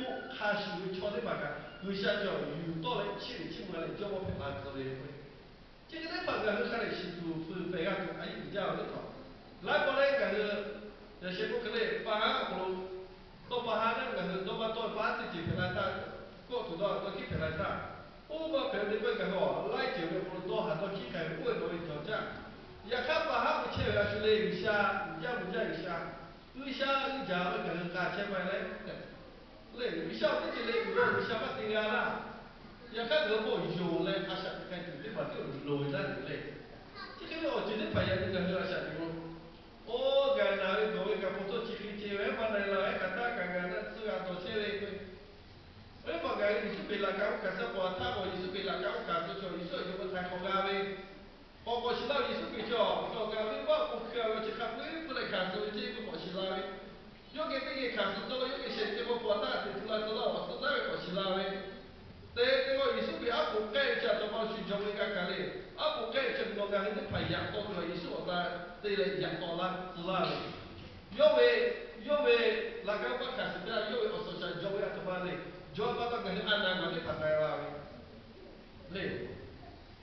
hk'a shuˍ ve chaw teˇ hpaˍ kaꞈ G'uiˬsha cawˬ yuˬ tawˆ leh chiˇ uiˍ chiˇ mvuh leh jawˇmawˇ hpehꞈ la tcuh ve k'o, chi hk'e teˇ hpaˍ ngaˬ hui hk'a dehꞈ shiˍ tuˬ fuiˍ pehˬ g'a tuˬ a yiˇ uiˍ jaˇ ve teˇ hpaˍ. Laiˉ pawˆ leh ngaˬ hui yaꞈ sheh k'oˆ hk'e le, pa haˉ awˬ hk'aw lo dawˇ pa haˉ leh ngaˬ hui dawˇ maˇ dawˇ ve pa haˉ teˇ ceuˬ hpehꞈ la htaˇ, kawˆ tuˬ dawˇ dawˇ hkiˉ hpehꞈ la htaˇ, oˇ maˇ hpehꞈ ve teˇ pawˆ ngaˬ hui laiˉ ceuˬ ve awˬ hk'aw lo dawˇ haˍ dawˇ hkiˉ hk'a ve k'oˆ ve nawˬ ve cawˬ jaˇ. Yaꞈ hk'aˇ pa haˉ k'o chehˇ ve a shu le, G'uiˬsha uiˍ jaˇ mvuh jaˇ G'uiˬsha, G'uiˬsha uiˍ jaˇ ve ngaˬ hui k'a chehˇ maˇ leh le, G'uiˬsha awˬ teˇ ceuˬ le uiˍ lo G'uiˬsha maˇ te g'a laˇ. Yaꞈ hk'aˇ ngaˬ hui maˇ yonˍ leh a shaꞈ teꞈ k'ai tuˬ teˇ hpaˍ tiˉ loˍ ve laˇ ve le. Chi hk'e ve awˬ ceuˬ teˇ hpaˍ yaꞈ nyi ngaˬ hui a shaꞈ teꞈ lo, oˇ gaˬ naˬ ve dawˬ ve kaꞈ pa taw chi hk'e ceh ve maˇ na la ve kaꞈ taˇ kaꞈ gaˬ naˆ tcuh g'a dawˬ chehˇ ve k'o, oˇ ve pa gaˬ ve Yeˍsuˆ Hkriꞈ laꞈ ka oˇ kaꞈ saˉ paw a htaˇ k'o Yeˍsuˆ Hkriꞈ laꞈ ka oˇ kaꞈ tcuh cawˬ Yeˍsuˆ a yonˍ ve htaiˍ hk'awꞈ g'a ve k'awꞈ k'awꞈ shiˍ la ve Yeˍsuˆ Hkriꞈ cawˬ k'awꞈ g'a ve maˇ k'oˆ hkui a ve chi hk'a peu-eˬ peuˬ leh hkanˍ suh ve ceh k'o k'awꞈ shiˍ la ve, yawˇ geh teˇ geh hkanˍ suh tcuh lo yawˇ geh shehˍ ceh k'o paw a htaˇ teꞈ tu la tcuh laˇ awˬ tcuh taˉ ve k'awꞈ shiˍ la ve, te te k'o Yeˍsuˆ Hkriꞈ aˉ poꞈ k'ehˆ ve chi a taw ma shu jawˬ ve g'a kaꞈ le, aˉ poꞈ k'ehˆ ve chi nawˬ ngaˬ hui teˇ hpaˍ yaꞈ taw tuˬ a Yeˍsuˆ awˬ ta te leh yaꞈ taw laˇ tcuh laˇ ve, yawˇ ve, yawˇ ve laꞈ ka maˇ hkanˍ suh taˇ yawˇ ve awˬ suhˍ shaˍ jawˬ ve a taw ma le, jawˬ a pa taw ngaˬ hui a naˍ gaˬ teˇ hpaˍ k'ai la ve le.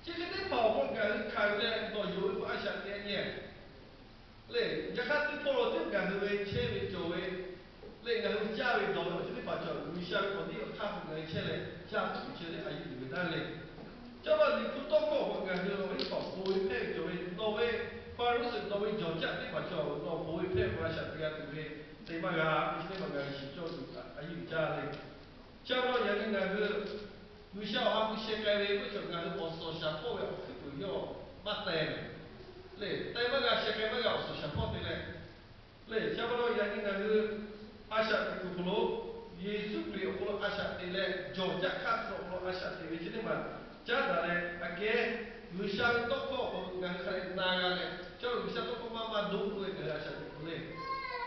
Chi hk'e teˇ hpaˍ awˬ hk'aw lo ngaˬ hui hkanˍ ve leh dawˬ yonˍ ve k'o a shaꞈ teꞈ nyi le. Yaꞈ hk'aˇ teˇ hpawˇ lo tiˉ ngaˬ hui ve chehˇ ve cawˬ ve le, ngaˬ hui caˇ ve dawˬ ve awˬ ceuˬ teˇ hpaˍ cawˬ G'uiˬsha ve awˬ tiˉ awˬ hk'aˇ k'o ngaˬ hui chehˇ leh caˇ tuˬ chehˇ leh a yiˇ uiˍ ve taˇ le. Caˇ ma Liꞈ hpu tawˇ hkawˇ awˬ hk'aw lo ngaˬ hui awˬ viˉ hpaˍ ponˬ ve hpehˇ ve cawˬ ve nawˬ ve Hpaˍriˍsehˍ nawˬ ve jawˬ caˆ teˇ hpaˍ cawˬ nawˬ ponˬ ve hpehˇ ve k'o a shaꞈ teꞈ g'a tuˬ ve te maˇ g'a ve chi teˇ hpaˍ ngaˬ hui shiˍ cawˇ tuˬ a yiˇ uiˍ jaˇ le. Caˇ ma yaꞈ nyi ngaˬ hui G'uiˬsha awˬ ha hpu sheh k'ai ve k'oˆ cawˬ ngaˬ hui awˬ suhˍ shaˍ hpawˇ ve awˬ hkuiˉ puiˍ yawˇ maˇ teh ve le. Te maˇ g'a sheh k'ai maˇ g'a awˬ suhˍ shaˍ hpawˇ te leh le. Caˇ ma yaꞈ nyi ngaˬ hui a shaꞈ teꞈ kuiˬ hk'aw lo Yeˍsuˆ Hkriꞈ awˬ hk'aw lo a shaꞈ teꞈ leh jawˬ caˆ hk'aˇ suh awˬ hk'aw lo a shaꞈ teꞈ ve chi teˇ maˬ caˉ daꞈ leh aꞈ kehˉ G'uiˬsha ve tawˇ hkawˇ awˬ hk'aw lo ngaˬ hui hk'a dehꞈ na g'a leh, caˇ ma G'uiˬsha tawˇ hkawˇ maˇ maˇ doˆ k'oˆ ve ngaˬ hui a shaꞈ teꞈ kuiˬ le.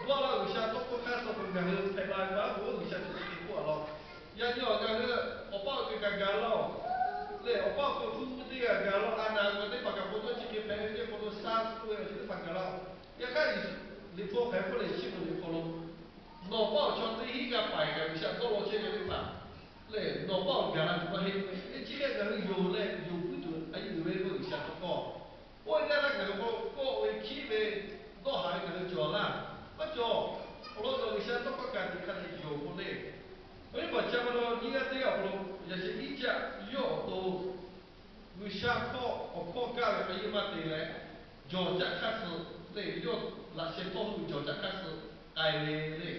Dawˇ laˇ G'uiˬsha tawˇ hkawˇ hk'aˇ suh k'o ngaˬ hui hpehꞈ la ve maˇ k'oˆ G'uiˬsha chi hk'e k'oˆ a law. Yaꞈ nyi awˬ ngaˬ hui awˬ paˇ awˬ keu kaꞈ gaˬ laˇ-oˬ le. Awˬ paˇ awˬ keu hpu teˇ g'aˇ gaˬ laˇ-oˬ. A naˍ g'aw teˇ hpaˍ kaꞈ pa taw chi hk'e hpehꞈ ve teˇ hpaˍ lo sha suh ve awˬ ceuˬ teˇ hpaˍ gaˬ laˇ-oˬ. Yaꞈ hk'aˇ Yeˍsuˆ Liꞈ hpu hk'aˬ hk'e k'oˆ le, chi beuꞈ ve hk'aw lo nawˬ paˇ awˬ chaw teˇ hinˉ g'a paiˍ kaꞈ G'uiˬsha dawˇ law chehˇ ve teˇ hpaˍ lehˬ, nawˬ paˇ awˬ gaˬ la tuˬ maˇ heˆ. Teˇ chi hk'e ngaˬ hui yonˍ leh yonˍ puiˉ tuˬ a yiˇ uiˍ ve k'oˆ G'uiˬsha tawˇ hkawˇ. Oˇ ve teˇ g'aˇ ngaˬ hui k'o kawˆ ve hkiˉ ve dawˇ haˍ ve ngaˬ hui cawˬ laˇ. Maˇ cawˬ. Awˬ lawn k'o G'uiˬsha tawˇ hkawˇ kaꞈ teꞈ hk'a te yonˍ k'o le. Oˇ ve pa caˇ ma law nyiˇ g'aˇ teˇ g'aˇ awˬ hk'aw lo yaꞈ sheh iˉ caˆ yawˇ awˬ to G'uiˬsha hkawˇ awˬ hkawˇ kaˇ ve a yiˇ maˇ te leh, jawˬ caˆ hk'aˇ suh le, yawˇ laꞈ sheh tawˇ hui jawˬ caˆ hk'aˇ suh k'ai ve le.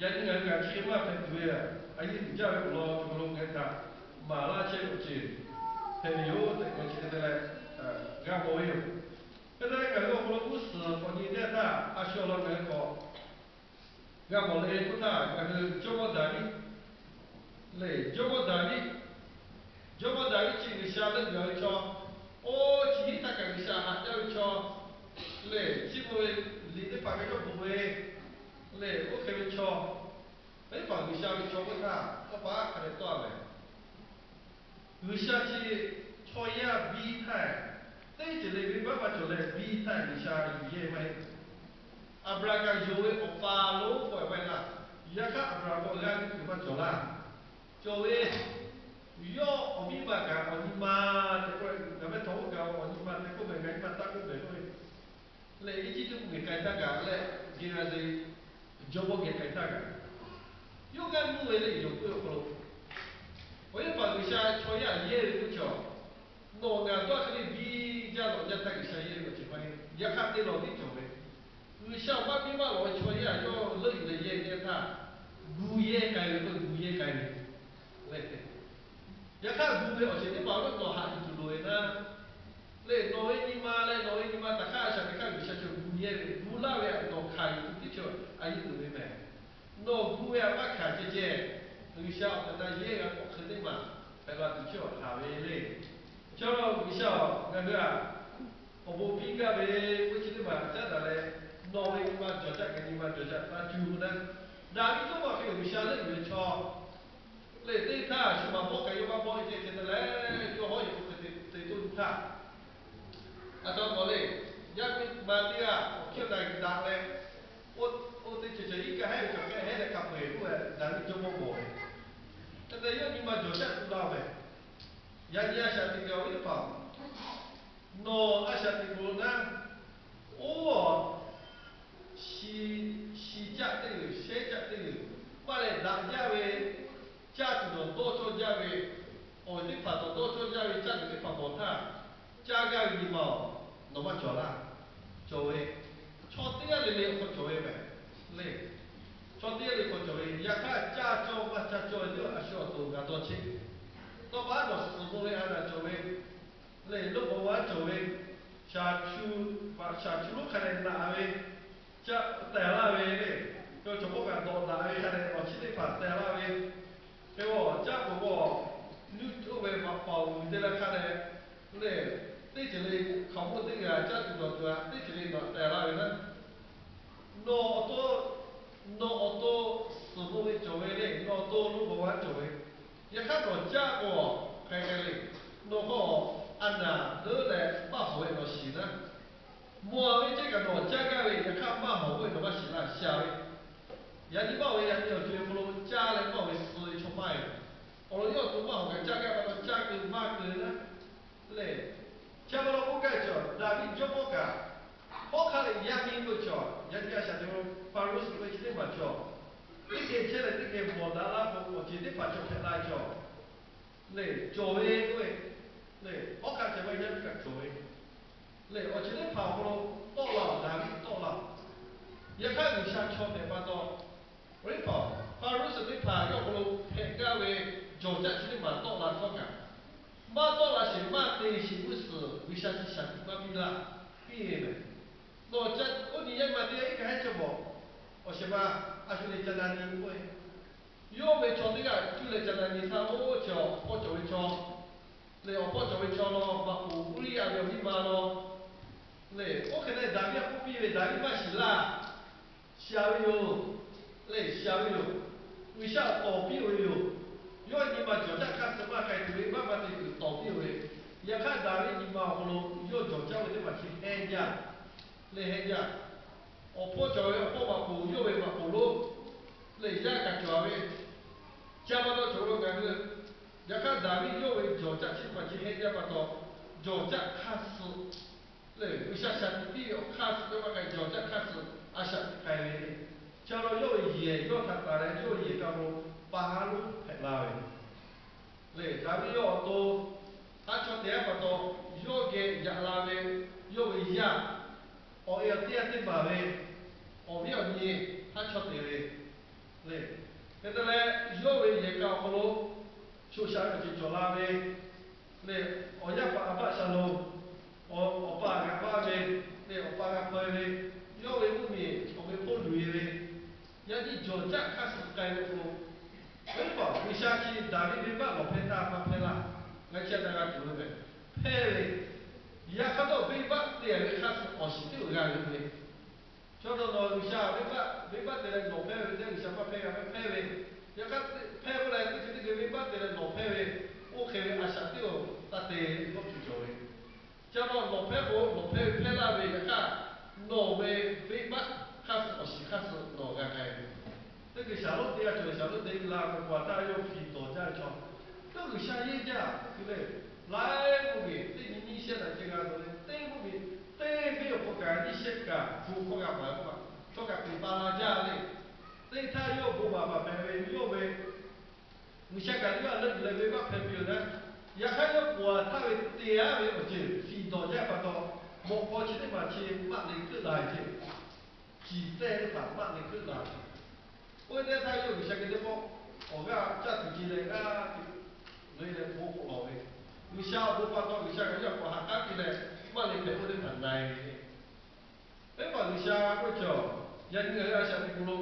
Yaꞈ nyi ngaˬ hui kaꞈ chi hk'e maˇ hpehꞈ tuˬ ve a yiˇ uiˍ jaˇ ve awˬ lawn cawˬ lo ngaˬ hui htaꞈ maˍ laˇ chehˇ ve awˬ ceuˬ hpehꞈ ve yoˬ tehꞈ ngaˬ hui chi hk'e te leh g'a mawˬ ve yoˬ. Hk'e te leh ngaˬ hui awˬ hk'aw lo g'uˇ suhˍ k'awꞈ nyi teˇ htaˇ a shu awˬ lawn ngaˬ hui k'awꞈ g'a mawˬ le k'oˆ htaˇ, ngaˬ hui jawˇmawˇ Daˍviˆ le, jawˇmawˇ Daˍviˆ, jawˇmawˇ Daˍviˆ chi G'uiˬsha leuˆ yuˬ ve chaw, oˇ chi hiˉ htaˇ kaꞈ G'uiˬsha haꞈ jaˇ ve chaw le, chi beuꞈ ve liꞈ teˇ hpaˍ kaꞈ yawˇ bvuhꞈ ve le, oˇ hk'e ve chaw, teˇ hpaˍ G'uiˬsha ve chaw k'oˆ htaˇ tawˇ pa hk'a dehꞈ tawˆ a mehˍ. G'uiˬsha chi chaw yaˇ biˇ htaˇ, teˇ ceuˬ le venˇbaˆ maˇ cawˬ leh biˇ htaˇ G'uiˬsha yuˬ yehˇ maˇ heˆ. Aˍbraˍhanˍ kaꞈ yonˍ ve awˬ pa lonˉ k'awꞈ e maˇ heˆ laˇ. Yaꞈ hk'aˇ Aˍbraˍhanˍ k'awꞈ g'aˇ nuˇ kuiˬ maˇ cawˬ laˇ. Cawˬ ve yawˇ awˬ miˇ ma kaꞈ awˬ nyi ma tehꞈ k'oˆ ve, ngaˬ mehˆ htaw k'oˆ kaꞈ awˬ nyi ma tehꞈ k'oˆ mehˍ, ngaˬ nyi ma taˇ k'oˆ mehˍ k'oˆ ve lehˬ, Eˇjiˇtuꞈ mvuhˇmiˬ k'ai htaˇ kaꞈ leh, Geˍraˍzeˍ jawˇmawˇ geh k'ai htaˇ kaꞈ, yawˇ g'aˇ nuˇ ve le yonˍ k'oˆ ve awˬ hk'aw lo, awˬ yaˇ paˍ G'uiˬsha chaw yaˇ yehˇ ve k'oˆ cawˬ. Nawˬ ngaˬ dawˇ hk'e le biˇ jaˇ lawꞈ jaˇ htaˇ G'uiˬsha yehˇ ve awˬ ceuˬ maˇ heˆ. Yaꞈ hk'aˇ te lawˬ tiˉ cawˬ ve, G'uiˬsha awˬ paˇ biˇ maˇ lawˬ ve chaw yaˇ yawˇ leuˆ yuˬ leh yehˇ ve teˇ htaˇ, gu yehˇ k'ai ve k'o gu yehˇ k'ai ve le. Yaꞈ hk'aˇ gu ve awˬ ceuˬ teˇ hpaˍ lo nawˬ haꞈ yuˬ tuˬ loˍ ve naˉ, lehˬ nawˬ ve nyi ma leh nawˬ ve nyi ma taꞈ hk'aˇ a shaꞈ teꞈ hk'aˇ G'uiˬsha cawˬ gu yehˇ ve, gu laˇ ve htaꞈ nawˬ hkanˍ yuˬ tuˬ tiˉ cawˬ a yiˇ uiˍ ve mehˍ. Nawˬ gu ve htaꞈ maˇ hkanˍ ceh ceh, G'uiˬsha awˬ hk'e na yehˇ g'a k'awꞈ hk'e teˇ maˬ hpehꞈ la tuˬ cawˬ haˍ ve le. Chaw G'uiˬsha-oˬ, ngaˬ hui htaꞈ awˬ bon piˇ gaˇ ve k'oˆ chi teˇ maˬ caˉ daꞈ leh, nawˬ ve nyi ma jawˬ caˆ, ngaˬ nyi ma jawˬ caˆ taˇ cuˇ naˉ. Daˍviˆ jawˇmawˇ hk'e G'uiˬsha leuˆ yuˬ ve chaw lehˬ, teˇ htaˇ shu maˍ bawˆ k'ai yawˇ maˇ bawˆ e ceh ceh te leh, yawˇ hawˉ yehˬ k'o hk'e te te toˇ nyi htaˇ, a taw k'awꞈ le, yaˇ miˇ ma teˇ g'aˇ awˬ hkiˇ awˬ na daꞈ leh, oˇ teˇ ceuˬ ceuˬ iˉ kaˆ hehˉ ve cawˬ k'ehˉ hehˉ leh hk'a peu-eˬ k'oˆ ve daꞈ ve jawˇmawˇ mawˬ ve, hk'e te yawˇ nyi ma jawˬ caˆ tuˬ la ve, yaꞈ nyi a shaꞈ teꞈ ve awˬ viˉ teˇ hpaˍ, nawˬ a shaꞈ teꞈ k'o naˉ, oˇ, shi, shi caˆ teˇ g'uiˬ, shehˉ caˆ teˇ g'uiˬ, maˇ leh daꞈ jaˇ ve, caˇ tuˬ nawˬ dawˇ cawˇ jaˇ ve, awˬ teˇ hpaˍ nawˬ dawˇ cawˇ jaˇ ve caˇ tuˬ teˇ hpaˍ mawˬ htaˇ, caˇ gaˇ ve nyi ma-oˬ, nawˬ maˇ cawˬ laˇ. Cawˬ ve, chaw teˇ g'aˇ le le awˬ hk'aw cawˬ ve mehˍ le. Chaw teˇ g'aˇ le hk'aw cawˬ ve, yaꞈ hk'aˇ caˇ cawˇ maˇ caˇ cawˇ ve teˇ g'aˇ a shu awˬ to g'a dawˇ chehˇ ve. Tawˇ pa nawˬ suhˍ bon ve a naˬ cawˬ ve, lehˬ loˇ k'awꞈ g'a cawˬ ve, shaˍ chu, shaˍ chu lonˉ hk'a dehꞈ naꞈ ve, caˇ tehˬ laˇ ve le, cawˬ cawˬ k'oˆ kaꞈ dawꞈ daꞈ ve hk'a dehꞈ awˬ chi teˇ hpaˍ tehˬ laˇ ve, hk'e g'a caˇ k'oˍ k'o, nuˇ coˆ ve maꞈ paoˍ uiˍ te leh hk'a dehꞈ, lehˬ, teˇ ceuˬ le, hkaoˍmonˇ teˇ g'aˇ caˇ tuˬ dawˬ tuˬ a teˇ ceuˬ le naꞈ tehˬ laˇ ve naˉ, nawˬ awˬ to, nawˬ awˬ to suhˍ bon ve cawˬ ve le, nawˬ awˬ to loˇ k'awꞈ g'a cawˬ ve, yaꞈ hk'aˇ nawˬ caˇ k'o, hk'aˬ hk'e le, nawˬ k'o, a naˬ deuˉ leh maˇ hawˍ ve nawˬ shiˍ naˉ, mawˬ ve ceh kaꞈ nawˬ caˇ gaˇ ve, yaꞈ hk'aˇ maˇ hawˍ ve nawˬ maˇ shiˍ laˇ, sha ve. Yaꞈ nyi maˇ ve yaꞈ nyi awˬ co-e hk'aw lo caˇ leh maˇ ve suh ve chaw maˇ heˆ. Awˬ lawn yawˇ awˬ to maˇ hawˍ kaꞈ caˇ gaˇ pa taw caˇ keu maˇ keu naˉ, lehˬ, chi pa taw k'oˆ gaˇ ve chaw Daˍviˆ jawˇmawˇ kaꞈ, hawˉ hk'aˇ leh yaˇ miˇ k'oˆ ve chaw, yaꞈ nyi a shaꞈ teꞈ k'o Paˍruˆ suhˍ ve chi teˇ maˬ chaw, teˇ geh chehˇ leh teˇ geh mawˬ daꞈ laˇ k'o, awˬ ceuˬ teˇ hpaˍ cawˬ hpehꞈ la ve chaw, lehˬ, cawˬ ve k'oˆ ve, lehˬ, hawˉ hk'aˇ ceh maˇ yaˇ miˇ kaꞈ cawˬ ve, lehˬ, awˬ ceuˬ teˇ hpaˍ awˬ hk'aw lo tawˆ la oˬ, Daˍviˆ tawˆ la oˬ. Yaꞈ hk'aˇ G'uiˬsha chaw hpehꞈ pa taw, awˬ viˉ hpaˍ, Paˍruˆ suhˍ teˇ hpaˍ yawˇ hk'aw lo hpehꞈ gaˇ ve jawˬ caˆ chi teˇ maˬ tawˆ la htawˇ kaꞈ, maˇ tawˆ la sheˍ maˇ te sheˍ g'uˇ suhˍ G'uiˬsha chi shaˍ tiꞈ maˇ piˇ laˇ, piˇ ve mehˍ. Nawˬ ca oˇ nyi yaˇ ma teˇ g'aˇ iˉ kaꞈ heˉ chehˇ bawˬ, awˬ shehˍ ma a shu le ca na nyi k'oˆ ve, yawˇ ve chaw teˇ g'aˇ cuˇ leh ca na nyi htaˇ, oˇ chi awˬ hpawˇ cawˬ ve chaw, lehˬ, awˬ hpawˇ cawˬ ve chaw law, maꞈ poˍ Uˇriˇyaꞈ ve awˬ miˇ ma law, lehˬ, oˇ hk'e leh Daˍviˆ a k'oˆ piˇ ve, Daˍviˆ maˇ shiˍ laˇ, shiˍ ve yoˬ, lehˬ, shiˍ ve yoˬ. G'uiˬsha tawˍ piˇ-oˬ ve yoˬ. Yawˇ nyi ma jawˬ caˆ hk'aˇ suh maˇ k'ai tuˬ ve maˇ maˇ te tuˬ tawˍ piˇ-oˬ ve. Yaꞈ hk'aˇ Daˍviˆ nyi ma awˬ hk'aw lo yawˇ jawˬ caˆ ve teˇ hpaˍ chi hehnˇ jaˇ, lehˬ, hehnˇ jaˇ. Awˬ hpawˇ cawˬ ve awˬ hpawˇ maꞈ poˍ yawˇ ve maꞈ poˍ lonˉ, lehˬ, yaˇ kaꞈ cawˬ ve, ca ma taw cawˬ lo ngaˬ hui. Yaꞈ hk'aˇ Daˍviˆ yawˇ ve jawˬ caˆ chi teˇ hpaˍ chi hehnˇ jaˇ pa taw, jawˬ caˆ hk'aˇ suh, lehˬ, G'uiˬsha shaˍ tiꞈ piˇ ve awˬ hk'aˇ suh teˇ maˇ k'ai, jawˬ caˆ hk'aˇ suh a shaꞈ teꞈ k'ai ve, ca ma yawˇ ve yehˬ yawˇ htaꞈ taˍ leh yawˇ ve yehˬ kaꞈ k'o, pa haˉ lonˉ hpehꞈ la ve, lehˬ, Daˍviˆ yawˇ awˬ to haˉ chawˇ te-a pa taw, yawˇ geh yaꞈ la ve, yawˇ ve yaˇ, awˬ e awˬ teˇ yanˇ teˇ maˬ ve, awˬ viˉ awˬ nyi haˉ chawˇ te ve, lehˬ, hk'e te leh, yawˇ ve yehˬ kaꞈ awˬ hk'aw lo shoꞈ shaꞈ ve awˬ ceuˬ cawˬ la ve, lehˬ, awˬ yaˇ paˍ Aˍbaˆsaˍlonˍ, awˬ, awˬ pa g'a vaˇ ve, lehˬ, awˬ pa g'a hpaw ve, yawˇ ve mvuhˇmiˬ awˬ ve hpoˆ luˬ e ve, yaꞈ nyi jawˬ caˆ hk'aˇ suh k'ai ve awˬ hk'aw lo, teˇ hpaˍ G'uiˬsha chi Daˍviˆ venˇbaˆ lawˬ hpehˇ htaˇ maˇ hpehˇ laˇ. Ngaˬ hui chi a na g'a tuˬ ve mehˍ, hpehˇ ve. Yaꞈ hk'aˇ htawˇ venˇbaˆ te-a ve hk'aˇ suh awˬ shiˍ teˇ g'aˇ g'a ve le. Chaw taw nawˬ G'uiˬsha venˇbaˆ, venˇbaˆ te leh lawˬ hpehˇ ve teˇ G'uiˬsha maˇ hpehˇ g'a ve, hpehˇ ve. Yaꞈ hk'aˇ hpehˇ k'oˆ leh teˇ ceuˬ teˇ ceuˬ venˇbaˆ te leh lawˬ hpehˇ ve, oˇ hk'e ve a shaꞈ teˇ g'aˇ taˇ te ve kawˆ tuˬ cawˬ ve. Ca ma lawˬ hpehˇ k'o lawˬ hpehˇ ve hpehˇ laˇ ve, yaꞈ hk'aˇ nawˬ ve venˇbaˆ hk'aˇ suh awˬ shiˍ hk'aˇ suh nawˬ g'a k'ai ve. Teˇ ceuˬ shaˍlonˉ teˇ g'aˇ cawˬ leh shaˍlonˉ te la ve k'o, a htaˇ yawˇ hkiˬ dawˬ jaˇ ve chaw, teˇ G'uiˬsha yehˇ jaˇ, hk'e le, laiˉ mvuhˇmiˬ teˇ nyi nyiˇ shehˆ daꞈ ceh g'a dawˬ leh, teˇ mvuhˇmiˬ teˇ venˇ awˬ hk'aw kaꞈ nyiˇ shehˆ kaꞈ hpu hkawˇ g'a maˍ ve k'o, chaw kaꞈ peˬ ba la jaˇ le. Teˇ htaˇ yawˇ bon maˍ paˍ hpehꞈ ve yawˇ ve G'uiˬsha kaꞈ yawˇ a leuˆ yuˬ leh venˇbaˆ hpehˇ piˇ-oˬ naˉ. Yaꞈ hk'aˇ yawˇ k'oˍ a htaˇ ve te-a ve awˬ ceuˬ fiˍ dawˬ jaˇ pa taw, mawꞈ k'aw chi teˇ maˬ chi maˆ le hkeuˆ la ve ceh, ciˬ tehˇ teˇ hpaˍ maˆ le hkeuˆ la ve. Oˇ ve teˇ htaˇ yawˇ G'uiˬsha geh teˇ pawˆ awˬ g'aˇ caˇ tuˬ ce leh g'aˇ tuˬ le leh bon k'awꞈ lawˬ ve, G'uiˬsha awˬ bon pa taw G'uiˬsha kaꞈ yawˇ k'oˍ haꞈ k'aˉ piˇ leh maˆ le hpehꞈ oˇ teˇ hpaˍ na e ve. Teˇ hpaˍ G'uiˬsha k'oˆ ve chaw, yaꞈ nyi ngaˬ hui a shaꞈ teꞈ k'o lo,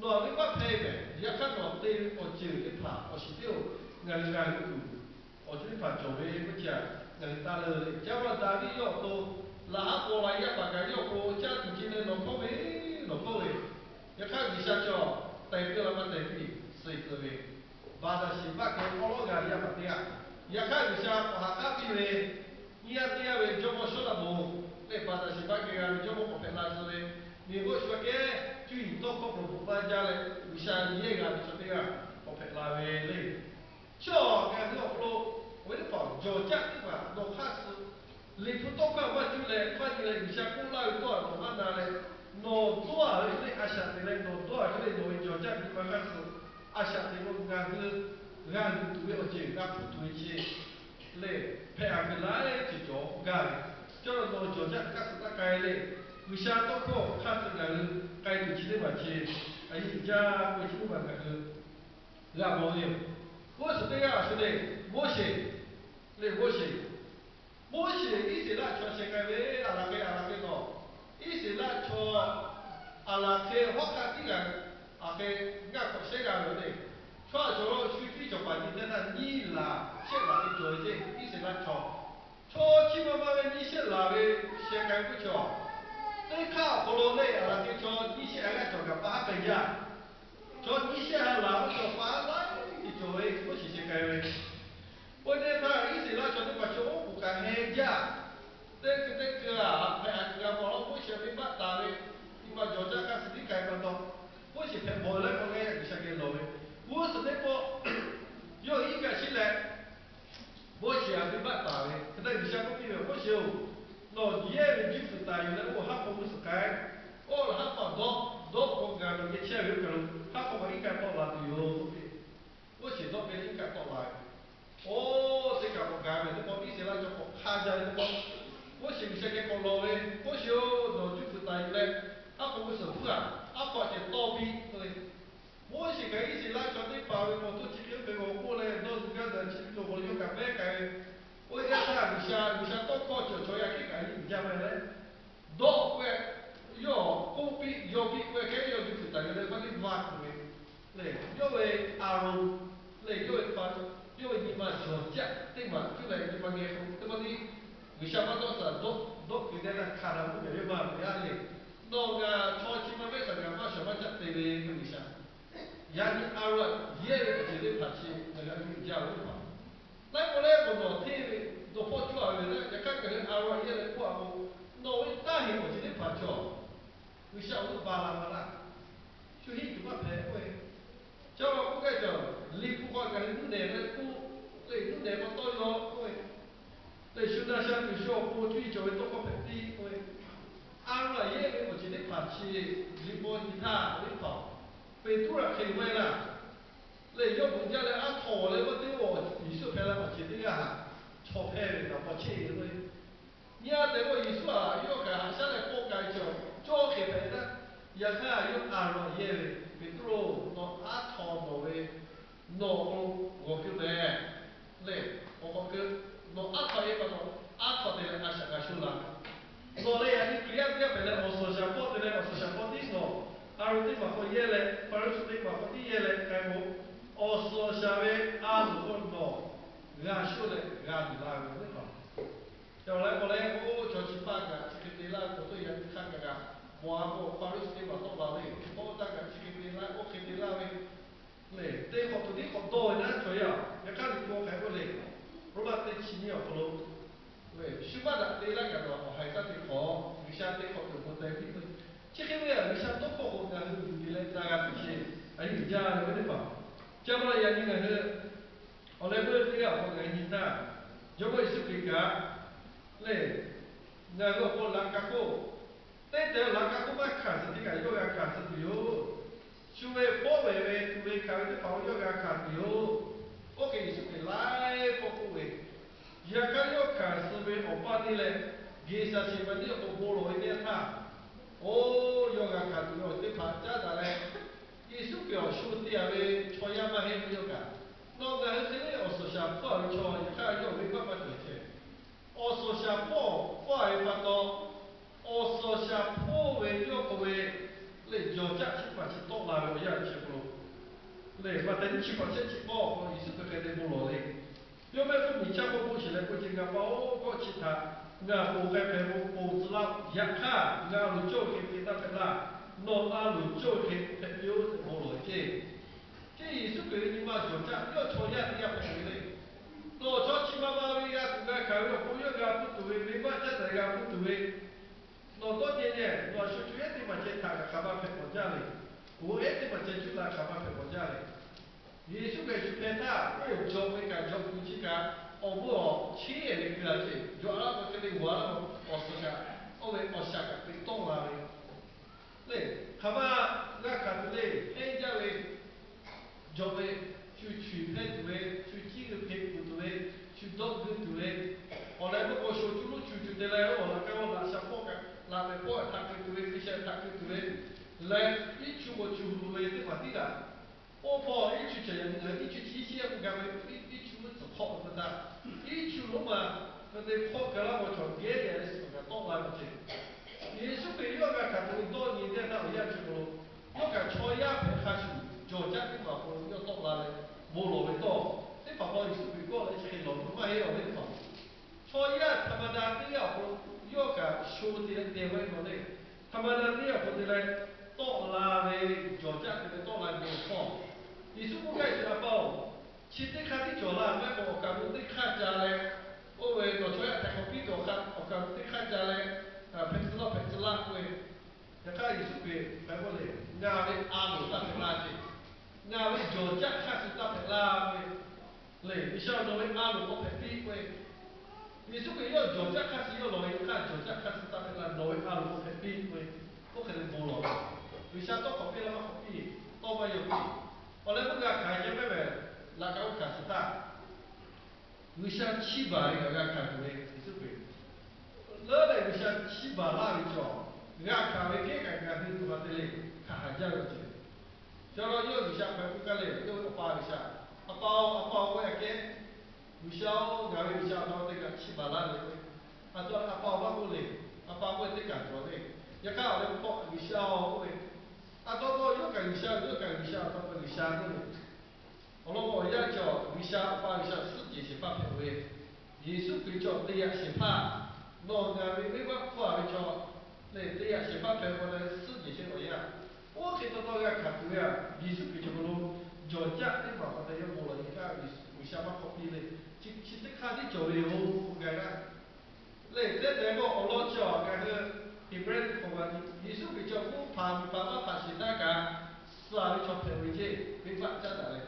nawˬ venˇbaˆ hpehˇ mehˍ, yaꞈ hk'aˇ nawˬ te ve awˬ ceuˬ teˇ hpaˍ awˬ shiˍ teˇ-oˬ, ngaˬ hui g'a g'euꞈ tuˬ awˬ ceuˬ teˇ hpaˍ cawˬ ve k'oˆ chi a, ngaˬ hui taˇ leuˬ le. Ca ma Daˍviˆ yawˇ awˬ to laꞈ haˉ paw la yaˇ paˍ kaꞈ yawˇ k'o, caˇ tuˬ ce leh nawˬ hkawˇ ve, nawˬ hkawˇ ve, yaꞈ hk'aˇ G'uiˬsha chaw tehˬ piˇ la maˇ tehˬ piˇ suh tcuh ve, Baˍdaˍsheˍbaˆ k'o awˉ lawˉ g'a ve yaˇ paˍ teˇ g'aˇ. Yaꞈ hk'aˇ G'uiˬsha k'awꞈ haꞈ k'aˉ piˇ ve, nyiˇ g'aˇ teˇ g'aˇ ve jawˇmawˇ Sawˉlaꞈmonˍ lehˬ, Baˍdaˍsheˍbaˆ geh g'a ve jawˇmawˇ k'awꞈ hpehꞈ la tcuh ve, miˬ g'uˇ shu aꞈ kehˉ cuˇ yiˍ tawˇ hkawˇ hk'aw lo bvuhꞈ maˇ jaˇ leh, G'uiˬsha yehˇ g'a ve chaw teˇ g'aˇ k'awꞈ hpehꞈ la ve le. Chaw ngaˬ hui awˬ hk'aw lo, awˬ viˉ teˇ hpaˍ, jawˬ jaˇ teˇ hpaˍ nawˬ hk'aˇ suh liꞈ hpu tawˇ hkawˇ maˇ cuˇ leh maˇ nyi leh G'uiˬsha k'oˆ laˇ ve tawˇ htaꞈ nawˬ maˇ na leh, nawˬ dawˇ-a ve hk'e le a shaꞈ teꞈ leh nawˬ dawˇ-a hk'e le nawˬ ve jawˬ jaˇ nyi ma hk'aˇ suh a shaꞈ teꞈ lo ngaˬ hui g'a luˬ tuˬ ve awˬ ceuˬ g'a hpuˇ tuˬ ve chi lehˬ, hpehꞈ-a kuiˬ laiˉ ceuˬ cawˬ gaˇ ve. Cawˇ leh nawˬ jawˬ jaˇ hk'aˇ suh taˇ k'ai le. G'uiˬsha tawˇ hkawˇ hk'aˇ suh ngaˬ hui k'ai tuˬ chi teˇ maˬ chi, a yeˇ uiˍ jaˇ k'oˆ ve chi teˇ maˬ ngaˬ hui g'a mawˬ ve yoˬ. G'uˇ suhˍ teˇ g'aˇ a shu le, Moˉseˍ le, Moˉseˍ. Moˉseˍ Iˉsaˍreˍlaˆ chaw sheh k'ai ve, a laˬ hk'e a laˬ hk'e nawˬ, Iˉsaˍreˍlaˆ chaw a laˬ hk'e hawˉ hk'aˇ tiˉ g'a, a hk'e ngaˇ hk'awꞈ shehˉ g'a ve le. Chaw a cawˬ shu tiˉ cawˬ paˍ nyi teˇ htaˇ nyiˇ laˬ shehˆ laˬ ve cawˬ ve ceˇ, Iˉsaˍreˍlaˆ chaw. Chaw chi ma ma ve nyiˇ shehˆ laˬ ve sheh k'ai ve k'oˆ chaw, teˇ hk'aˇ awˬ hk'aw lo le a laˬ hk'e chaw nyiˇ shehˆ a g'aˇ cawˬ kaꞈ pa haˉ k'ai jaˇ. Chaw nyiˇ shehˆ a laˬ ve cawˬ pa haˉ laiˉ ceuˬ cawˬ ve Moˉseˍ sheh k'ai ve. Oˇ ve teˇ htaˇ Iˉsaˍreˍlaˆ chaw teˇ hpaˍ chaw oˉ k'oˍ kaꞈ heh jaˇ. Teˇ hkui teˇ hkui a hpehꞈ a g'a mawˬ laˇ, Moˉseˍ venˇbaˆ taˍ ve nyi ma jawˬ jaˇ hk'aˇ suh tiˉ k'ai pa taw, Moˉseˍ hpehꞈ mawˬ leh k'awꞈ g'a G'uiˬsha geh lawˬ ve. G'uˇ suhˍ teˇ pawˆ yawˇ iˉ kaˆ shiˉ leh, Moˉseˍ a venˇbaˆ taˍ ve hk'e te G'uiˬsha k'oˆ piˇ ve, Moˉseˍ-oˬ, nawˬ yehˇ ve juˇ fuiˍ taˍ yuˬ leh oˇ haˉ hpaw g'uˇ suhˍ k'ai. Oˇ haˉ hpaw dawˆ dawˆ k'o ngaˬ nawˬ geh chehˇ ve oˇ kaˬ lo haˉ hpaw kaꞈ iˉ kaˆ tawˆ la tuˬ yoˬ k'oˆ ve. Moˉseˍ dawˆ ve iˉ kaˆ tawˆ la ve. Oˇ teˇ kaꞈ k'awꞈ gaˬ ve teˇ pawˆ, Iˉsaˍreˍlaˆ chaw k'awꞈ hk'a jaˇ ve teˇ pawˆ, Moˉseˍ G'uiˬsha geh k'awꞈ lawˬ ve, Moˉseˍ-oˬ, nawˬ juˇ fuiˍ taˍ yuˬ leh haˉ hpaw g'uˇ suhˍ hpuˇ-a, haˉ hpaw ceh tawˆ piˇ k'oˆ ve. Moˉseˍ kaꞈ Iˉsaˍreˍlaˆ chaw teˇ hpaˍ ve mawˬ hto chi hk'e oˇ hk'e g'awˬ k'oˆ leh dawˇ zuhˬ gaˇ zuhˬ chi ve cawˬ k'o yawˇ kaꞈ pehˉ k'ai ve. Oˇ ve teˇ htaˇ G'uiˬsha, G'uiˬsha tawˇ hkawˇ cawˬ chaw yaˇ hk'e kaꞈ nyi uiˍ jaˇ maˇ heˆ leh, dawˆ k'oˆ ve, yawˇ k'oˆ piˇ yaw piˇ k'oˆ ve hk'e yawˇ juˇ fuiˍ taˍ yuˬ leh maˇ teˇ va kuˬ ve lehˬ, yawˇ ve Aˍronˍ lehˬ yawˇ ve pa, yawˇ ve nyi ma jawˬ jaˇ teˇ maˬ cuˇ leh nyi ma geh k'o teˇ maˇ tiˉ G'uiˬsha maˇ dawˆ saˍ dawˆ dawˆ kuiˬ te leh hkanˍ daꞈ k'oˆ ve yawˇ maˇ ve a le. Nawˬ ngaˬ chaw chi ma mehˉ saˍ ngaˬ maˇ shawˍ maˇ caˆ te ve k'oˆ G'uiˬsha. Yaꞈ nyi Aˍronˍ yehˇ ve awˬ ceuˬ teˇ hpaˍ chi ngaˬ g'a nyi jaˇ ve teˇ hpaˍ. Laiˉ k'o leh k'o nawˬ hteˇ ve dawˇ hpawˇ cawˇ-a ve leh, yaꞈ hk'aˇ ngaˬ hui Aˍronˍ yehˇ leh k'oˆ-a k'o, nawˬ ve taˇ heˍ awˬ ceuˬ teˇ hpaˍ cawˬ. G'uiˬsha awˬ g'euˆ ba la ma laˇ. Shu hiˆ tuˬ maˇ hpehꞈ k'oˆ ve, chaw k'oˆ gaˇ cawˬ, liꞈ hpu hk'aw ngaˬ hui nuˇ nehˬ ve k'oˆ, lehˬ nuˇ nehˬ k'aw tawˇ yaw k'oˆ ve, lehˬ shu na sha tuˬ shu awˬ pon cuˇ yiˍ cawˬ ve tawˇ hkawˇ hpehꞈ piˇ k'oˆ ve, Aˍronˍ yehˇ ve awˬ ceuˬ teˇ hpaˍ chi liꞈ bvuhꞈ nyi htaˇ teˇ hpaˍ, Peˍtruˆ htaꞈ hk'e maˇ heˆ laˇ. Lehˬ yawˇ bvuhꞈ jaˇ leh aˉ htaw leh maˇ teˇ g'aˇ Yeˍsuˆ hpehꞈ leh awˬ ceuˬ teˇ g'aˇ htaꞈ chaw hpehˇ ve naˬ paw chehˇ ve k'o, nyi-a tehꞈ k'o Yeˍsuˆ htaꞈ yawˇ kaꞈ haꞈ shaˉ leh paw k'ai cawˬ cawˇ hk'e hpehꞈ htaˇ, yaꞈ hk'aˇ yawˇ Aˍronˍ yehˇ ve, Peˍtruˆ, nawˬ aˉ htaw nawˬ ve nawˬ awˬ hk'aw lo g'awˬ keu mehˍ. Lehˬ awˬ hk'aw keu nawˬ aˉ htaw-e pa taw, aˉ htaw te leh a shaꞈ g'a sho la. Nawˬ leh yaꞈ nyi Hkriꞈ yaˇ teˇ g'aˇ hpehꞈ leh awˬ suhˍ awˬ shaˍ hpawˇ te leh awˬ suhˍ awˬ shaˍ hpawˇ tiˉ nawˬ, Aˍronˍ teˇ maˬ hk'aw yehˇ leh Hpaˍriˍsehˇ teˇ maˬ hk'aw tiˉ yehˇ leh k'ai k'o, awˬ suhˍ awˬ shaˍ ve a loˍ hk'aw nawˬ g'a sho leh g'a tuˬ la ve teˇ hpaˍ. Ca awˬ leh k'awꞈ leh k'o, chaw chi paˇ kaꞈ chi hk'e te laˇ ve k'awꞈ tawˆ yaꞈ nyi hk'aˇ kaꞈ kaꞈ, mawˬ-a k'o Hpaˍriˍsehˇ teˇ maˬ tawˆ la ve, chi hk'aˇ taˇ kaꞈ chi hk'e te laˇ, oˇ hk'e te laˇ ve lehˬ, te hk'awꞈ tuˬ tiˉ k'awꞈ dawˇ ve naˉ chaw yaˇ-oˬ. Yaꞈ hk'aˇ liꞈ hpu hk'aˬ hk'e k'oˆ le, Roˉmaꞈ teˇ chi nyiˇ awˬ hk'aw lo, shu maˇ daꞈ te laˇ kaꞈ nawˬ awˬ haiˬ taˇ te hk'awꞈ, G'uiˬsha te hk'awꞈ tuˬ bon te piˇ ve. Chi hk'e ve G'uiˬsha tawˇ hkawˇ k'o ngaˬ hui yuˬ te leh na g'a tuˬ sheˍ, a yuˬ jaˇ ve teˇ hpaˍ. Ca ma yaꞈ nyi ngaˬ hui awˬ leh meuˇ teˇ g'aˇ awˬ hk'aw ngaˬ hui nyi htaˇ, Jawˇmawˇ Yeˍsuˆ Hkriꞈ kaꞈ lehˬ, ngaˬ hui awˬ hk'aw laꞈ ka hk'oˆ, teˇ tehˬ laꞈ ka hk'oˆ maˇ hkanˍ suh teˇ kaꞈ yawˇ g'a hkanˍ suh tuˬ yoˬ. Shu ve pawˆ vehˬ ve tuˬ ve hkanˍ ve teˇ hpaˍ-oˬ, yawˇ g'a hkanˍ tuˬ yoˬ. Oˇ hk'e Yeˍsuˆ Hkriꞈ laiˉ pawˆ k'oˆ ve, yaꞈ hk'aˇ yawˇ hkanˍ suh ve awˬ paˇ teˇ leh, Geˍsaˍseˍmaˍniˆ awˬ hk'aw bon lawˬ ve teˇ yanˇ htaˇ, oˇ yawˇ g'a hkanˍ tuˬ ve awˬ ceuˬ teˇ hpaˍ caˉ daꞈ leh, Yeˍsuˆ Hkriꞈ awˬ shu te-a ve chaw yaˇ maˇ heˆ ve yawˇ kaꞈ, nawˬ ngaˬ hui hk'e le awˬ suhˍ shaˍ hpawˇ-a ve chaw yaꞈ hk'aˇ yawˇ ve maˇ maˇ cawˬ chehˇ. Awˬ suhˍ shaˍ hpawˇ hpawˇ-a ve pa taw, awˬ suhˍ shaˍ hpawˇ ve yawˇ k'oˆ ve lehˬ, jawˬ caˆ chi hpaˍ chi tawˆ la ve awˬ yanˇ chi hk'aw lo lehˬ, Maꞈhtehˍ nyiˇ chi hpaˍ shehˆ chi k'awˇ awˬ hk'aw lo Yeˍsuˆ Hkriꞈ hk'e te bon lawˬ le. Yawˇ mehˆ hpfuhˇ miˬ chaˇ hk'oˆ k'oˆ sheˍ leh k'oˆ ce, Ngaˬ pa-oˬ, kawˆ chi htaꞈ ngaˬ ponˬ k'ai hpehꞈ k'o ponˬ tcuh laˇ. Yaꞈ hk'aˇ ngaˬ a loˍ cawˇ ve hk'e te taˇ hpehꞈ laˇ. Nawˬ a loˍ cawˇ ve hk'e hpehꞈ piˇ-oˆ tehꞈ bon lawˬ ve ceˇ. Ceˇ Yeˍsuˆ Hkriꞈ ve nyi ma jawˬ caˆ yawˇ chaw yaˇ teˇ g'aˇ hpehꞈ ve le. Nawˬ chaw chi ma ma ve g'a tuˬ g'a hkanˍ ve awˬ pon yawˇ g'a hpuˇ tuˬ ve, venˇbaˆ caˉ daꞈ g'a hpuˇ tuˬ ve, nawˬ dawˇ nyi nyi, nawˬ a shu co yaˇ teˇ maˬ ceh htaꞈ kaꞈ hk'aˬ ma hpehꞈ k'awꞈ jaˇ le. Oˇ ehˉ teˇ maˬ ceh cuˇ la hk'aˬ ma hpehꞈ bawˬ jaˇ le. Yeˍsuˆ Hkriꞈ shu hpeh htaˇ, oˇ jawꞈ ve kaꞈ jawꞈ tuˬ chi kaꞈ, awˬ bon awˬ chiˉ ehˍ ve keu a ceˇ, jawꞈ a laˇ k'o hk'e te g'awˬ a laˇ k'o, awˬ suhˍ kaꞈ, oˇ ve awˬ shaˍ kaꞈ teꞈ tawˆ la ve le. Hk'aˬ ma g'a hkanˍ tuˬ le, heˆ jaˇ ve jawꞈ ve, shu chuˬ hpehˇ tuˬ ve, shu ciˉ g'uiˬ hpeꞈ tuˬ ve, shu dawˆ g'uiˬ tuˬ ve, awˬ leh meuˇ k'o sho cuˇ lonˉ cuˬ cuˬ te leh, oˇ laꞈ kaˇ oˇ laꞈ sha pawˆ kaꞈ laꞈ mehˍ pawˆ htaꞈ keu tuˬ ve, Hkriꞈ shaꞈ htaꞈ keu tuˬ ve, leh iˉ chu k'o cuˬ tuˬ ve teˇ hpaˍ tiˉ kaꞈ, oˇ hpawˇ iˉ chu cawˬ yaꞈ nyi ngaˬ hui iˉ chu chi shiˉ yaˇ k'oˆ gaˇ ve, iˉ chu meuˇ tcuhˍ hk'awˆ ve pa taˇ, iˉ chu lonˉ ma hk'e te hk'awˆ keu laˇ k'o cawˬ gehˉ yaꞈ leh suhˍ kaꞈ tawˆ la ve ceh. Yeˍsuˆ Hkriꞈ yawˇ g'a hkanˍ tuˬ ve dawˇ nyi teˇ htaˇ awˬ yanˇ chi k'o lo, yawˇ kaꞈ chaw yaˇ hpehꞈ hk'a shuˍ, jawˬ jaˇ teˇ maˬ awˬ hk'aw lo yawˇ tawˆ la leh bon lawˬ ve tawˇ, teˇ hpaˍ hpaw Yeˍsuˆ Hkriꞈ kawˆ leh chi hk'e lawˬ ve maˇ heˆ, awˬ ve teˇ hpaˍ chaw yaˇ htaꞈ ma da teˇ g'aˇ awˬ hk'aw lo yawˇ kaꞈ sho te leh te ve maw le. Htaꞈ ma na teˇ g'aˇ awˬ hk'aw te leh tawˆ la ve, jawˬ jaˇ te leh tawˆ la ve awˬ hk'aw, Yeˍsuˆ k'oˆ gaˇ ve, A pa-oˬ, chi teˇ hk'aˇ tiˉ cawˬ laˇ. Maˇ heˆ k'o awˬ kaˍ lo teˇ hk'aˇ ca leh, oˇ ve nawˬ chaw yaˇ htaꞈ hk'awꞈ piˇ tuˬ awˬ hk'aˇ, awˬ kaˍ lo teˇ hk'aˇ ca leh, hpehꞈ tcuh laˇ hpehꞈ tcuh laˇ k'oˆ ve. Yaꞈ hk'aˇ Yeˍsuˆ Hkriꞈ hk'a k'oˆ le, Ngaˬ ve a loˍ taˇ hpehꞈ laˇ ce, ngaˬ ve jawˬ jaˇ hk'aˇ suh taˇ hpehꞈ laˇ ve le. G'uiˬsha nawˬ ve a loˍ k'awꞈ hpehꞈ piˇ k'oˆ ve, Yeˍsuˆ Hkriꞈ yawˇ jawˬ jaˇ hk'aˇ suh yawˇ lawˬ ve, yaꞈ hk'aˇ jawˬ jaˇ hk'aˇ suh taˇ hpehꞈ la, nawˬ ve a loˍ k'awꞈ hpehꞈ piˇ k'oˆ ve, oˇ hk'e te bon lawˬ. G'uiˬsha tawˇ hk'awꞈ piˇ la maˇ hk'awꞈ piˇ, tawˇ maˇ yaw piˇ. Awˬ leh meuˇ g'a hkanˍ ceh mehˉ mehˍ, laꞈ ka oˇ hkanˍ suh htaˇ, G'uiˬsha chiˇ baˬ ve kaꞈ g'a hkanˍ tuˬ ve Yeˍsuˆ Hkriꞈ leuˉ leh G'uiˬsha chiˇ baˬ laˇ ve cawˬ, g'a hkanˍ ve kehˉ kaꞈ ngaˬ hui tuˬ ma te le, hkanˍ haˍ jaˇ ve awˬ ceuˬ. Chaw lo yawˇ G'uiˬsha hk'aˬ hk'e k'oˆ gaˇ le, yawˇ ve Awˬ pa G'uiˬsha, A pa-oˬ, A pa-oˬ k'oˆ ve kehˉ, G'uiˬsha-oˬ, ngaˬ ve G'uiˬsha, a taw te kaꞈ chiˇ baˬ laˇ ve k'o, a taw A pa-oˬ maˇ k'oˆ le, A pa k'oˆ ve teˇ kaˬ cawˬ le. Yaꞈ hk'aˇ awˬ leh k'o G'uiˬsha-oˬ k'oˆ ve, a taw taw yawˇ kaꞈ G'uiˬsha, yawˇ kaꞈ G'uiˬsha, a taw kaꞈ G'uiˬsha k'oˆ ve. Awˬ lawn k'o awˬ yanˇ cawˬ, G'uiˬsha Awˬ pa G'uiˬsha suhˉ jehˬ shehˍ hpaˇ hpehꞈ ve, Yeˍsuˆ Hkriꞈ cawˬ te yaꞈ shehˍ hpaˇ, nawˬ ngaˬ ve venˇbaˆ hpfuhˇ a ve chaw lehˬ, te yaꞈ shehˍ hpaˇ hpehꞈ ve k'o leh suhˉ jehˬ shehˍ awˬ yanˇ, oˇ hk'e taw taw g'a hkanˍ tuˬ ve a, Yeˍsuˆ Hkriꞈ cawˬ hk'aw lo jawˬ jaˇ teˇ hpaˍ hk'aw te yawˇ bon lawˬ. Yaꞈ hk'aˇ G'uiˬsha maˇ hk'awꞈ piˇ le, chi teˇ hk'aˇ tiˉ cawˬ ve yoˬ k'oˆ gaˇ ve. Lehˬ, te tehˬ k'o awˬ lawn chi awˬ ngaˬ hui Heˍbrehˇ hk'aw g'a nyi, Yeˍsuˆ Hkriꞈ cawˬ k'oˆ hpaˍ miˬ hpaˍ maˇ hpaˍ sheˍ htaˇ kaꞈ, suh ve chaw hpehꞈ ve ceˇ, venˇbaˆ caˉ daꞈ leh.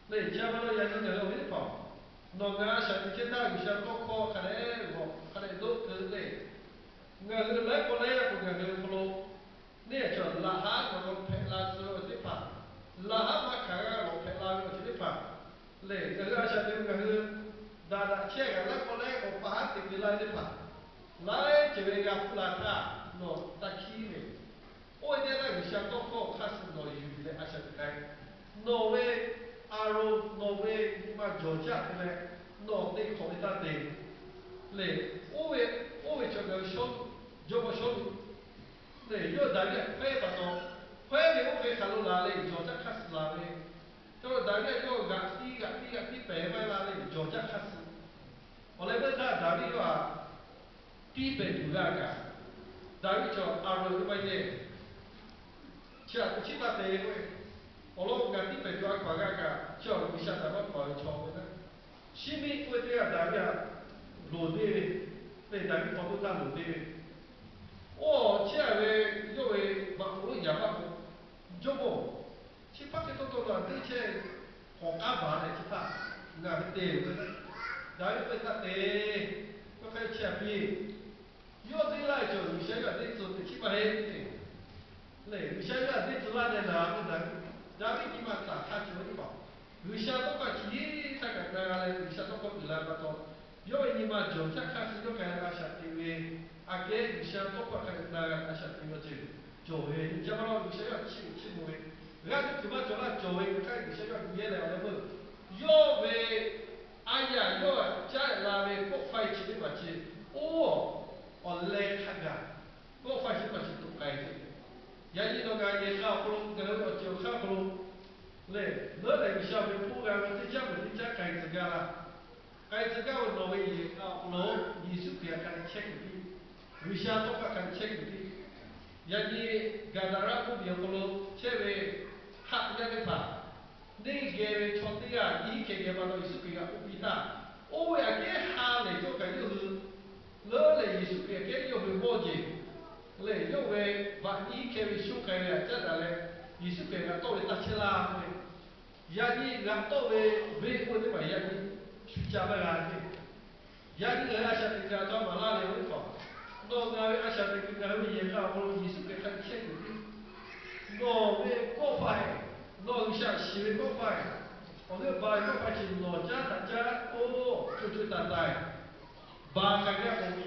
Lehˬ, chi a pa taw yaꞈ nyi ngaˬ hui awˬ viˉ teˇ hpaˍ, nawˬ ngaˬ a shaꞈ teꞈ chehˇ htaˇ G'uiˬsha tawˇ hkawˇ hk'a dehꞈ g'awˬ hk'a dehꞈ doˆ keu lehˬ, ngaˬ hui laiˉ k'o laiˉ yaˇ k'o ngaˬ hui awˬ hk'aw lo neˇ cawˬ laꞈ haˉ ngaˬ hui hpehꞈ la tcuh ve awˬ ceuˬ teˇ hpaˍ, laꞈ haˉ maˇ hkanˍ g'a lawˬ hpehꞈ la ve awˬ ceuˬ teˇ hpaˍ lehˬ, ngaˬ hui a shaꞈ teꞈ ve ngaˬ hui daꞈ daꞈ chehˇ kaꞈ laiˉ k'o laiˉ k'o pa haˉ teꞈ te laˇ ve teˇ hpaˍ, laiˉ ceuˬ ve g'a hpuˇ la htaˇ, nawˬ taˇ hkiˉ ve, oˇ ve teˇ yanˇ G'uiˬsha tawˇ hkawˇ hk'aˇ suh nawˬ yuˬ leh a shaꞈ teꞈ k'ai. Nawˬ ve a lo, nawˬ ve nyi ma jawˬ jaˇ te leh, nawˬ te hk'awꞈ ve taˇ te lehˬ, oˇ ve, oˇ ve cawˬ ngaˬ hui Sawˉluꞈ, jawˇmawˇ Sawˉluꞈ lehˬ, yawˇ Daˍviˆ htaꞈ hkawehˉ pa taw, hkawehˉ ve oˇ hk'e hk'aˬ lo laˬ leh jawˬ jaˇ hk'aˇ suh laˬ ve, chaw lo Daˍviˆ yawˇ g'aꞈ tiˉ g'aꞈ tiˉ g'aꞈ tiˉ pehˍ maˇ la leh jawˬ jaˇ hk'aˇ suh. Awˬ leh meuˇ htaˇ Daˍviˆ yawˇ htaꞈ tiˇ pehˍ tuˬ g'a kaꞈ, Daˍviˆ cawˬ a lo ve maˇ yehˇ. Chi htaꞈ te chiˉ taˇ te k'o, awˬ lawn ngaˬ tiˇ pehˍ tuˬ a hkaw aˬ g'a kaꞈ, chi awˬ G'uiˬsha htaꞈ maˇ hpaw ve chaw k'oˆ ve naˉ, Shiˉmiˆ k'oˆ ve teˇ g'aˇ Daˍviˆ htaꞈ loˍ deˇ ve, lehˬ Daˍviˆ hk'aw k'oˆ htaˇ loˍ deˇ ve, oˇ chi a ve, yawˇ ve baꞈ k'oˍ lonˉ yaꞈ maˇ k'o, Jawˇmawˇ, chi hpaˇ hk'e tawˇ tawˇ la teˇ chehˇ k'awꞈ k'aˉ baˬ leh chi htaˇ ngaˬ hui te ve k'o, Daˍviˆ k'oˆ ve htaˇ te, yawˇ hk'aˇ chehˇ a piˇ. Yawˇ deˇ laˇ ve cawˬ G'uiˬsha yawˇ htaꞈ deˇ tcuh teꞈ chiˉ maˇ heˆ le. Lehˬ G'uiˬsha yawˇ htaꞈ deˇ tcuh laˇ leh naˍ ve Daˍviˆ, Daˍviˆ nyi ma taˍ hk'a cawˬ ve teˇ hpaˍ, G'uiˬsha tawˇ hkawˇ chi htaˇ kaꞈ na g'a leh G'uiˬsha tawˇ hkawˇ uiˍ la pa taw, yawˇ ve nyi ma jawˬ jaˇ hk'aˇ suh yawˇ k'ai leh a shaꞈ teꞈ ve, aꞈ kehˉ G'uiˬsha tawˇ hkawˇ hk'a dehꞈ na g'a leh a shaꞈ teꞈ ve awˬ ceuˬ cawˬ ve. Chi pa taw G'uiˬsha yawˇ htaꞈ chiˇ uiˍ chiˇ mvuh ve, g'aˇ hteꞈ tuˬ maˇ cawˬ laˇ cawˬ ve hk'e hk'aˇ G'uiˬsha yawˇ htaꞈ nyi yehˇ leh awˬ leh meuˇ, yawˇ ve a yaꞈ yawˇ caˉ la ve kawˆ faiˇ chi teˇ hpaˍ chi, oˇ awˬ leh hk'a gaˬ kawˆ faiˇ chi teˇ hpaˍ chi tuꞈ k'ai ve. Yaꞈ nyi nawˬ ngaˬ yehˬ k'a awˬ hk'aw lo, ngaˬ hui ve awˬ ceuˬ awˬ hk'aˇ hk'aw lo lehˬ, leuˉ lehˬ G'uiˬsha ve hpoˆ g'a ve teˇ caˉ peuˬ teˇ caˉ k'ai tcuh gaˇ laˇ. K'ai tcuh gaˇ ve nawˬ ve yehˬ k'a awˬ hk'aw lo Yeˍsuˆ Hkriꞈ htaꞈ hk'a dehꞈ chehˇ kuiˬ piˇ. G'uiˬsha tawˇ hkawˇ hk'a dehꞈ chehˇ kuiˬ piˇ. Yaꞈ nyi Gaˍdaˍraˆ mvuhˇmiˬ awˬ hk'aw lo chehˇ ve haˆ yaˇ teˇ hpaˍ, neˇ geh ve chaw teˇ g'aˇ nyiˇ hkeh geh pa taw Yeˍsuˆ Hkriꞈ g'aꞈ k'oˆ piˇ htaˇ, oˇ ve aꞈ kehˉ ha lehˬ cawˇ kaꞈ yawˇ hui leuˉ lehˬ Yeˍsuˆ Hkriꞈ aꞈ kehˉ yawˇ hui mawˇ jeˬ lehˬ, yawˇ ve vaꞈ nyiˇ hkeh ve sho k'ai ve htaꞈ caˉ daꞈ leh, Yeˍsuˆ Hkriꞈ g'a tawˆ ve taˇ chehˇ laˇ k'oˆ ve, yaꞈ nyi g'a tawˆ ve venˇ k'oˆ teˇ hpaˍ yaꞈ nyi shu ca maˇ g'a ve. Yaꞈ nyi ngaˬ hui a shaꞈ teꞈ kuiˬ a htaꞈ maˍ laˇ leh, oˇ ve hk'aw, nawˬ ngaˬ ve a shaꞈ teꞈ kuiˬ ngaˬ hui ve yehˬ k'a awˬ hk'aw lo Yeˍsuˆ Hkriꞈ hk'a chehˇ tuˬ ve, nawˬ ve kawˆ hpaˇ heˆ, nawˬ G'uiˬsha shiˍ ve kawˆ hpaˇ heˆ, awˬ g'euˆ ba ve kawˆ hpaˇ chi nawˬ caˉ htaꞈ caˉ k'oˆ co co taiˍ taiˍ ba k'ai gaˇ k'o,